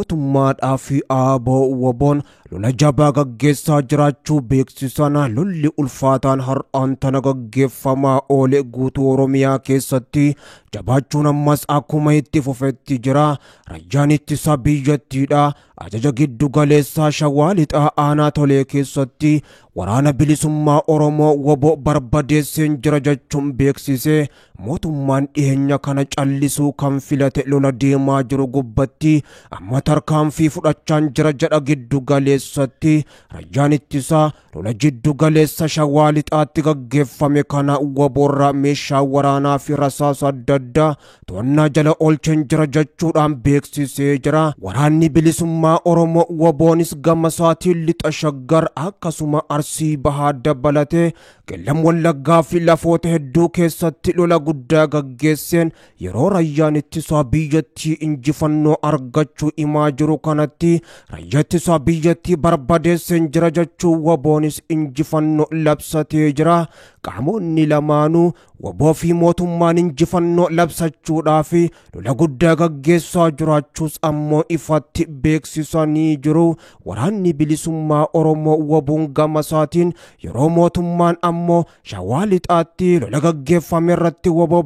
Mootummaadhaa fi ABO WBO'n lola jabaa gaggeessaa jiraachuu beeksisan. Lolli ulfaataan har'aan tana gaggeeffamaa oole guutuu Oromiyaa keessatti jabaachuun ammas akkuma itti fufetti jira. Raayyaan ittisa biyyattiidha. Ajaja giddu galeessaa Shawaa Lixaa aanaa Tolee keessatti waraana bilisummaa Oromoo WBO barbadeesseen jira jechuun beeksise. Mootummaan dhiyeenya kana callisuu kan filate lola deemaa jiru gubbatti amma tarkaanfii fudhachaan jira jedha giddu galeessatti. Raayyaan ittisaa lola jiddu galeessa Shawaa Lixaatti gaggeeffame kana WBOrraa meeshaa waraanaa fi rasaasa adda addaa to'annaa jala oolcheen jira jechuudhaan beeksisee jira. Waraanni bilisummaa Oromoo WBOnis gama isaatiin lixa Shaggar akkasuma Arsii Bahaa dabalatee Qellam Wallaggaa fi lafoota hedduu keessatti lola guddaa gaggeesseen yeroo raayyaan ittisaa biyyattii injifannoo argachuu himaa jiru kanatti raayyaa ittisaa biyyattii barbadeesseen jira jechuu WBOnis injifannoo labsatee jira. Qaamonni lamaanuu WBO fi mootummaan injifannoo labsachuudhaaf lola guddaa gaggeessaa jiraachuus ammoo ifatti beeksisanii jiru. Waraanni bilisummaa Oromoo WBOn gama isaatiin yeroo mootummaan ammoo Shawaa Lixaatti lola gaggeeffame irratti WBO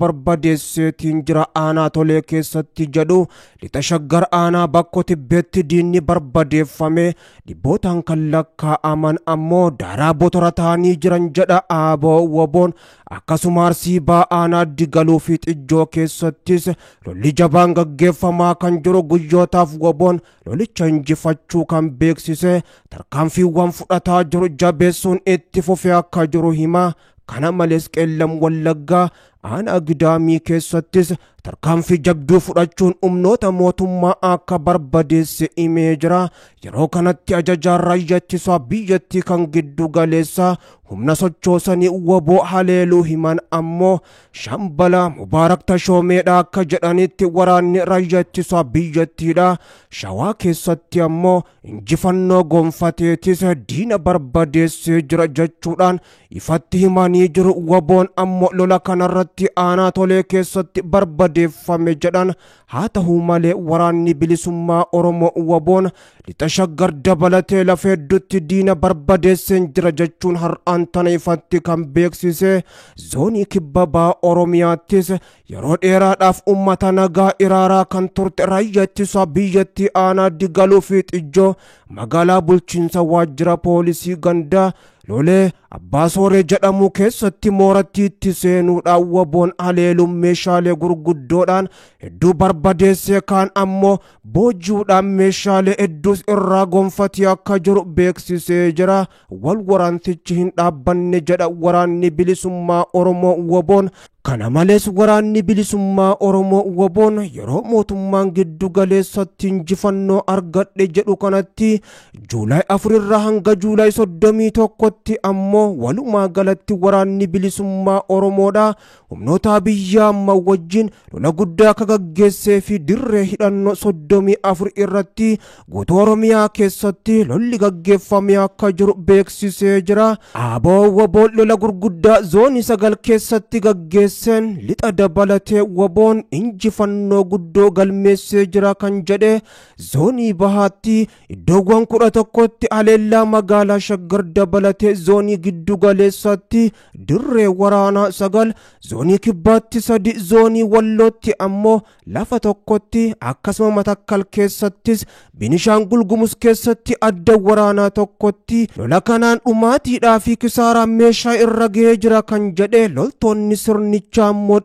barbadeesseetiin jira aanaa Tolee keessatti jedhu lixa Shaggar aanaa Bakko Tibbeetti diinni barbadeeffame dhibbootaan kan lakkaa'aman ammoo daaraa botora ta'anii jiran jedha ABO WBOn. Akkasuma Arsii Bahaa aanaa Digaluu fi Xijjoo keessattis lolli jabaan gaggeeffamaa kan jiru guyyootaaf WBOn lolicha injifachuu kan beeksise tarkaanfiiwwan fudhataa jiru jabeessuun itti fufee akka jiru hima. Kana malees Qellam Wallaggaa aanaa Gidaamii keessattis tarkaanfii jabduu fudhachuun humnoota mootummaa akka barbadeesse himee jira. Yeroo kanatti ajajaan raayyaa ittisaa biyyattii kan giddu galeessaa humna sochoosanii WBO haleeluu himan ammoo Shambala Mubaarak Tashoomeedha akka jedhanitti waraanni raayyaa ittisaa biyyattiidha. Shawaa keessatti ammoo injifannoo gonfateetis diina barbadeessee jira jechuudhaan ifatti himanii jiru. WBOn ammoo lola kanarratti aanaa Tolee keessatti barbadeeffame jedhan. Haa ta'u malee waraanni bilisummaa Oromoo WBOn lixa Shaggar dabalatee lafa hedduutti diina barbadeesseen jira jechuun har'aan tana ifatti kan beeksise. Zoonii kibba bahaa Oromiyaattis yeroo dheeraadhaaf uummata nagaa iraaraa kan turte raayyaa ittisaa biyyattii aanaa Digaluu fi Xijjoo magaalaa bulchiinsa waajjira poolisii gandaa Lolee Abbaa Sooree jedhamu keessatti mooratti itti seenuudhaan WBOn haleeluun meeshaalee gurguddoodhaan hedduu barbadeessee kaan ammoo boojuudhaan meeshaalee hedduus irraa gonfatee akka jiru beeksisee jira. Wal waraansichi hin dhaabbanne jedha waraanni bilisummaa Oromoo WBOn. Kana malees waraanni bilisummaa Oromoo WBOn yeroo mootummaan giddu galeessatti injifannoo argadhe jedhu kanatti Juulaay 4 irraa hanga Juulaay 31tti ammoo walumaa galatti waraanni bilisummaa Oromoodha humnoota biyya amma wajjin lola guddaa akka gaggeessee fi dirree hidhannoo 34 irratti guutuu Oromiyaa keessatti lolli gaggeeffamee akka jiru beeksisee jira. ABO WBOn lola gurguddaa zoonii 9 keessatti gaggeesseen lixa dabalatee WBOn injifannoo guddoo galmeessee jira kan jedhe zoonii bahaatti iddoowwan 11tti haleellaa magaalaa Shaggar dabalatee zoonii giddu galeessatti dirree waraanaa 9, zoonii kibbaatti 3, zoonii wallootti ammoo lafa tokkotti akkasuma Matakkal keessattis Binishaangul Gumuz keessatti adda waraanaa tokkotti lola kanaan dhumaatiidhaa fi kisaaraan meeshaa irra ga'ee jira kan jedhe loltoonni sirnichaa ammoo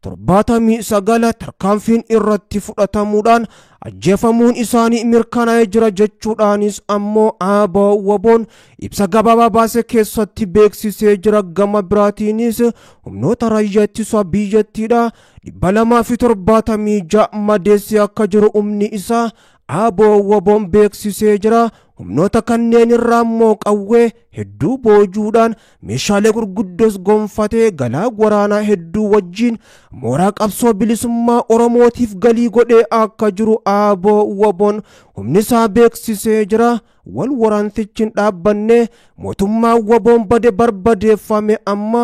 279 tarkaanfiin irratti fudhatamuudhaan ajjeefamuun isaanii mirkanaa'ee jira jechuudhaanis ammoo ABO WBOn ibsa gabaabaa baase keessatti beeksisee jira. Gama biraatiinis humnoota raayyaa ittisaa biyyattiidha 276 madeessee akka jiru humni isaa ABO WBO'n beeksisee jira. Humnoota kanneen irraa immoo qawwee hedduu boojuudhaan meeshaalee gurguddoos gonfatee galaa waraanaa hedduu wajjin mooraa qabsoo bilisummaa Oromootiif galii godhee akka jiru ABO WBO'n humni isaa beeksisee jira. Wal waraantichi hin dhaabbanne, mootummaa WBO'n bade barbadeeffame amma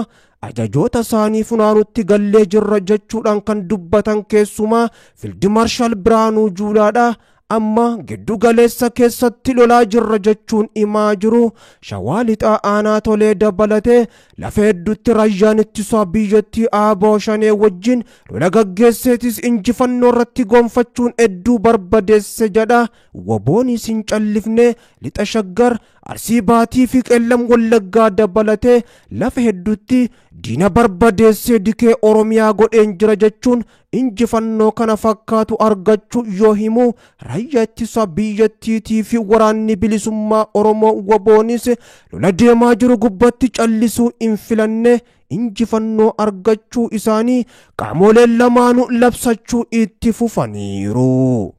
ajajoota isaanii funaanutti gallee jirra jechuudhaan kan dubbatan keessumaa Fiild Maarshaal Biraanuu Juulaadha. Amma giddu galeessa keessatti lolaa jirra jechuun himaa jiru. Shawaa lixaa aanaa tolee dabalatee lafa hedduutti raayyaan ittisaa biyyattii ABO Shanee wajjin lola gaggeesseetis injifannoo irratti gonfachuun hedduu barbadeesse jedha. WBOnis hin callifne, lixa Shaggar, Arsii Baatii fi Qeellam Wallaggaa dabalatee lafa hedduutti diina barbadeessee dikee Oromiyaa godheen jira jechuun injifannoo kana fakkaatu argachuu yoo himu, raayyaa ittisa biyyattiitii fi waraanni bilisummaa Oromoo WBOnis lola deemaa jiru gubbatti callisuu hin filanne. Injifannoo argachuu isaanii qaamoleen lamaanuu labsachuu itti fufaniiru.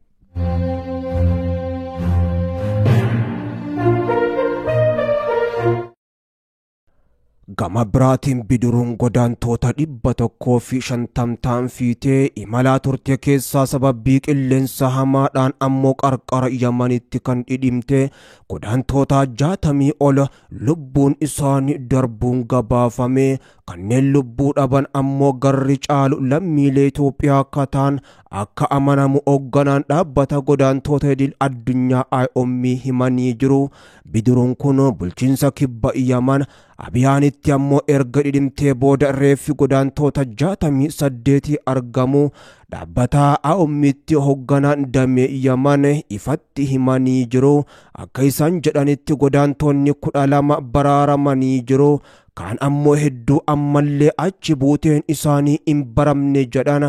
Gama biraatiin bidiruun godaantoota 150 ta'an fiitee imalaa turte keessaa sababii qilleensa hamaadhaan ammoo qarqara Yamanitti kan dhidhimte godaantoota 60 ol lubbuun isaanii darbuun gabaafame. Kanneen lubbuu dhaban ammoo garri caalu lammiilee Itoophiyaa akka ta'an akka amanamu hoogganaan dhaabbata godaantoota idil addunyaa IOM himanii jiru. Bidiruun kun bulchiinsa kibba Yaman Abiyaanitti ammoo erga dhidhimtee booda reeffi godaantoota 68 argamu dhaabbata IOM'tti hoogganaan damee Yaman ifatti himanii jiru. Akka isaan jedhanitti godaantoonni 12 baraaramanii jiru. Kaan ammoo hedduu ammallee achi buuteen isaanii hin baramne jedhan.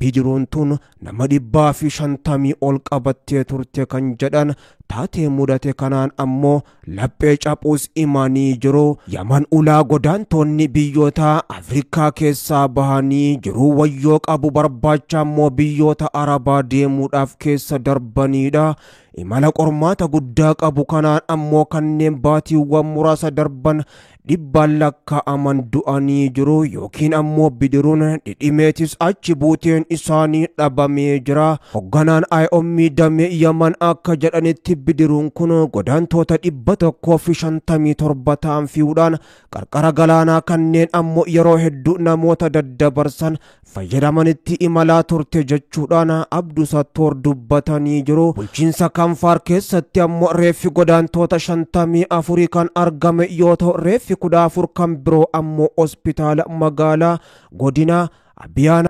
Bidiruun tun nama 150 ol qabattee turte kan jedhan taatee mudate kanaan ammoo laphee caphuus himanii jiru. Yaman ulaa godaantoonni biyyoota Afrikaa keessaa bahanii jiruu wayyoo qabu barbaacha ammoo biyyoota Arabaa deemuudhaaf keessa darbanidha. Imala qormaata guddaa qabu kanaan ammoo kanneen baatiiwwan muraasa darban dhibbaan lakkaa'aman du'anii jiru yookiin ammoo bidiruun dhidhimeetis achi buuteen isaanii dhabamee jira. Hoogganaan IOM damee Yaman akka jedhanitti bidiruun kun godaantoota 157 ta'an fi'uudhaan qarqara galaanaa kanneen ammoo yeroo hedduu namoota daddabarsan fayyadamanitti imalaa turte jechuudhaan Abduu Sattoor dubbatanii jiru. Bulchiinsa Kanfaar keessatti ammoo reeffi godaantoota 54 kan argame yoo ta'u reeffi 14 kan biroo ammoo hospitaala magaalaa godina Abiyaana